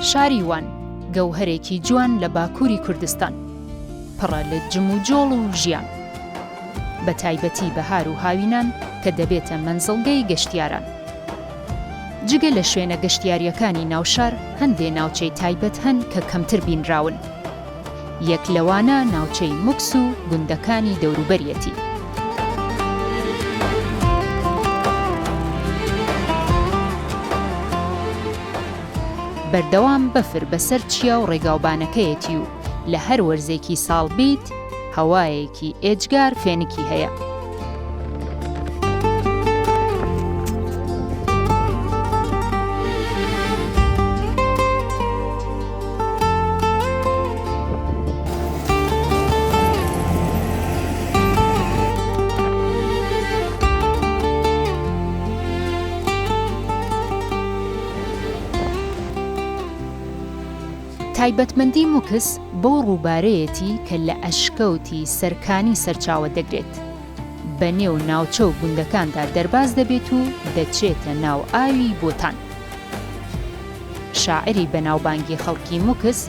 شاری وان، گەوهەرێکی جوان لە باکووری کوردستان، پڕە لە جموجۆڵ و ژیان. بە تایبەتی بەهار و هاوینان کە دەبێتە مەنزڵگەی گەشتیاران. جگە لە شوێنە گەشتیارییەکانی ناوشار، هەندێ ناوچەی تایبەت هەن کە کەمتر بینراون. یەک لەوانە ناوچەی موکس و گوندەکانی دەوروبەریەتی. بەردەوام بەفر بەسەر چیا و ڕێگاوبانەکەیەتی و لە هەر وەرزێکی ساڵ بیت هەوایەکی ئێجگار فێنکی هەیە. تایبەتمەندی موکس بەو ڕووبارەیەتی کە لە ئەشکەوتی سەرکانی سەرچاوە دەگرێت، بە نێو ناوچە و گوندەکاندا دەرباز دەبێت و دەچێتە ناو ئاوی بۆتان. شاعری بەناوبانگی خەڵکی موکس،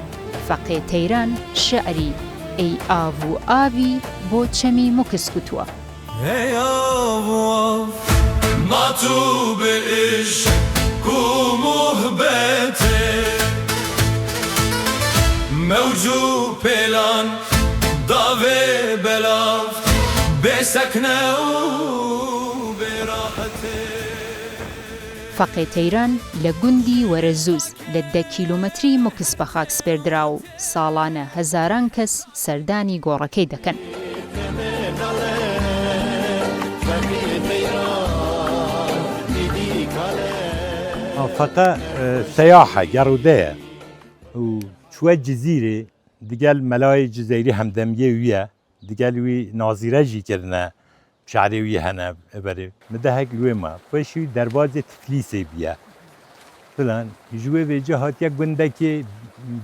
فەقێ تەیران شیعری ئەی ئاڤ و ئاڤی بۆ چەمی موکس گوتووە. ئەی ئاڤ و ئاڤ ما تو بە عشق و موحبەتێ مەوج و پێلان داڤێ بەلاڤ بێ سەکنە و بێ ڕاحەتێ. فەقێ تەیران لە گوندی وەرەزوز لە دە کیلۆمەتری موکس بە خاک سپێردراوە و ساڵانە هەزاران کەس سەردانی گۆڕەکەی دەکەن. فەقە سەیاحە، گەڕودەیە و چووە جزیرێ دگەل مەلای جزەیری هەمدەمیێ ویە، دگەل وی نازیرە ژی کردنە شعرێ وی هەنە بەرێ مدەهەک لوێ ما پێشی دەربازێ تفلیسێ بیە فلان ji wê vêce hatiye gundekê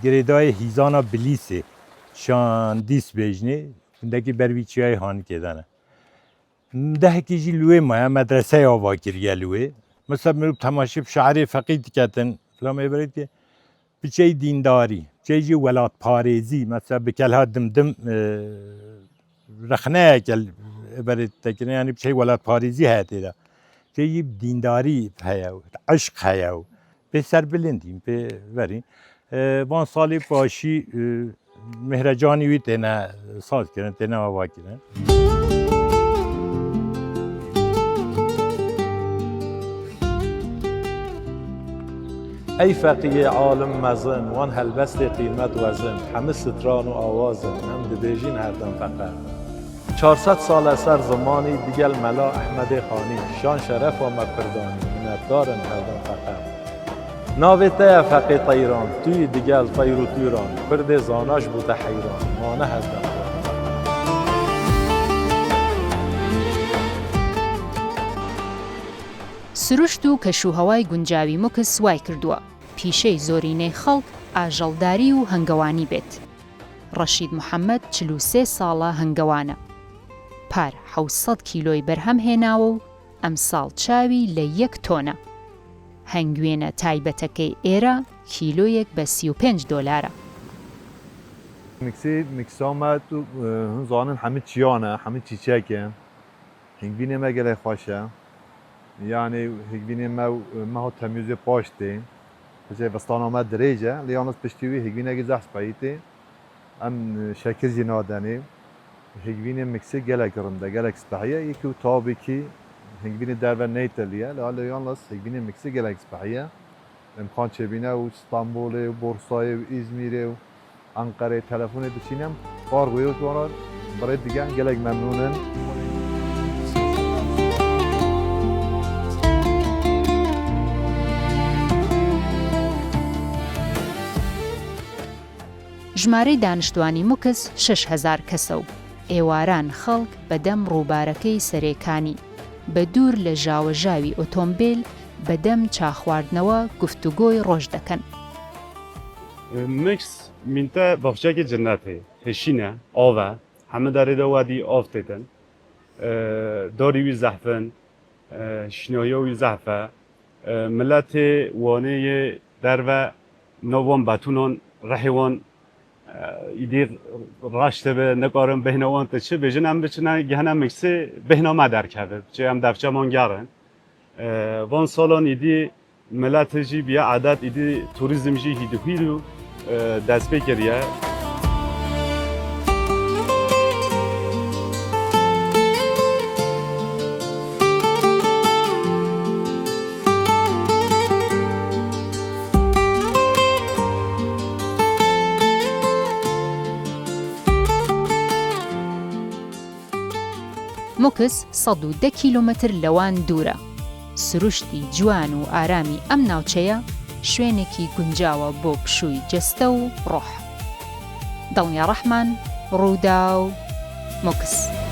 girêdayê hîzana Bilîsê Şandîs bêjnê gundekî ber wî çiyayê Hanikê de ne. Dehekî jî li wê maye medreseya ava kiriye li wê. Mesela mirov temaşê bi şairê feqî diketin filan mêberê dike Piçey dîndarî, piçey jî welatparêzî, mesela bi kelha dimdim rexneyeke li berê te kirin, yanî piçey welatparêzî heye tê de. Piçey jî dîndarî heye û eşq heye û pê serbilindîn, pê verîn. Van salê paşî Mihrecanî wî têne saz kirin, têne ava kirin. Ey feqiyê alim mezin, wan helbestê qîmet wezin, hemi stran û awaz in, em dibêjîn herdem feqe. 400 sal e ser zimanî, digel Mela Ehmedê Xanî, şan şerefa me Kurdanî, minetdar in herdem feqe. Navê te ye Feqê Teyran, tu yî digel teyr û tûran, Kurdê zana ji bo te heyran, mane herdem feqe. سروشت و کەشوهەوای گونجاوی موکس وایکردووە پیشەی زۆرینەی خەڵک ئاژەڵداری و هەنگەوانی بێت. ڕەشید محەمەد 43 ساڵە هەنگەوانە. پار 700 کیلۆی بەرهەم هێناوە و ئەمساڵ چاوی لە یەک تۆنە. هەنگوێنە تایبەتەکەی ئێرە کیلۆیەک بە 35 دۆلارە. مکسی مکسا me tu hûn zanin hemî çiyan e, hemî çîçek in. Hingvînê me gelek xweş e. Yanî hingvînê me meha temûzê paş tê. Piçê vistana me dirêj e lê yalnız piştî wî hingvînekî zehf spehî tê. Em şekir jî nadenê. Hingvînê miksê gelek rind e, gelek spehî ye. Yekî û tabî kî hingvînê derve neyteliye lê yalnız hingvînê miksê gelek spehî ye. Îmkan çêbîne û Stenbolê û Bursayê û Îzmîrê û Enqereyê telefonê diçînem kargoyê û ji wan re birê digen gelek memnûn in. ژمارەی دانیشتوانی موکس 6000 کەسە و ئێواران خەڵک بەدەم ڕووبارەکەی سەرێکانی، بە دوور لە ژاوەژاوی ئۆتۆمبێل بەدەم چا خواردنەوە گفتوگۆی ڕۆژ دەکەن. مکس مینتە باخچەکی جنەتێ هشینە ئاڤە هەمە دەرێ دە وادی ئاڤ تێتن داری وی زەحفن شینایا وی زەحفە ملەتێ وانێ یێ دەرڤە. ناو وان بەتونان ڕەحی وان ئیدی ڕەش دەبێ نەکارن بهێنە وان تە چ بێژن ئەم بچنە گەهنە مکسێ بهێنا مە دەرکەوێ بچێ ئەم دەفچەمان گەڕن وان ساڵان ئیدی ملت ژی بیە عادەت ئیدی توریزم ژی هیدو هیدو دەست پێ کریە. موکس 110 کیلۆمەتر لە وان دوورە. سروشتی جوان و ئارامی ئەم ناوچەیە شوێنێکی گونجاوە بۆ پشووی جەستە و ڕۆح. دڵنیا ڕەحمان، ڕووداو، موکس.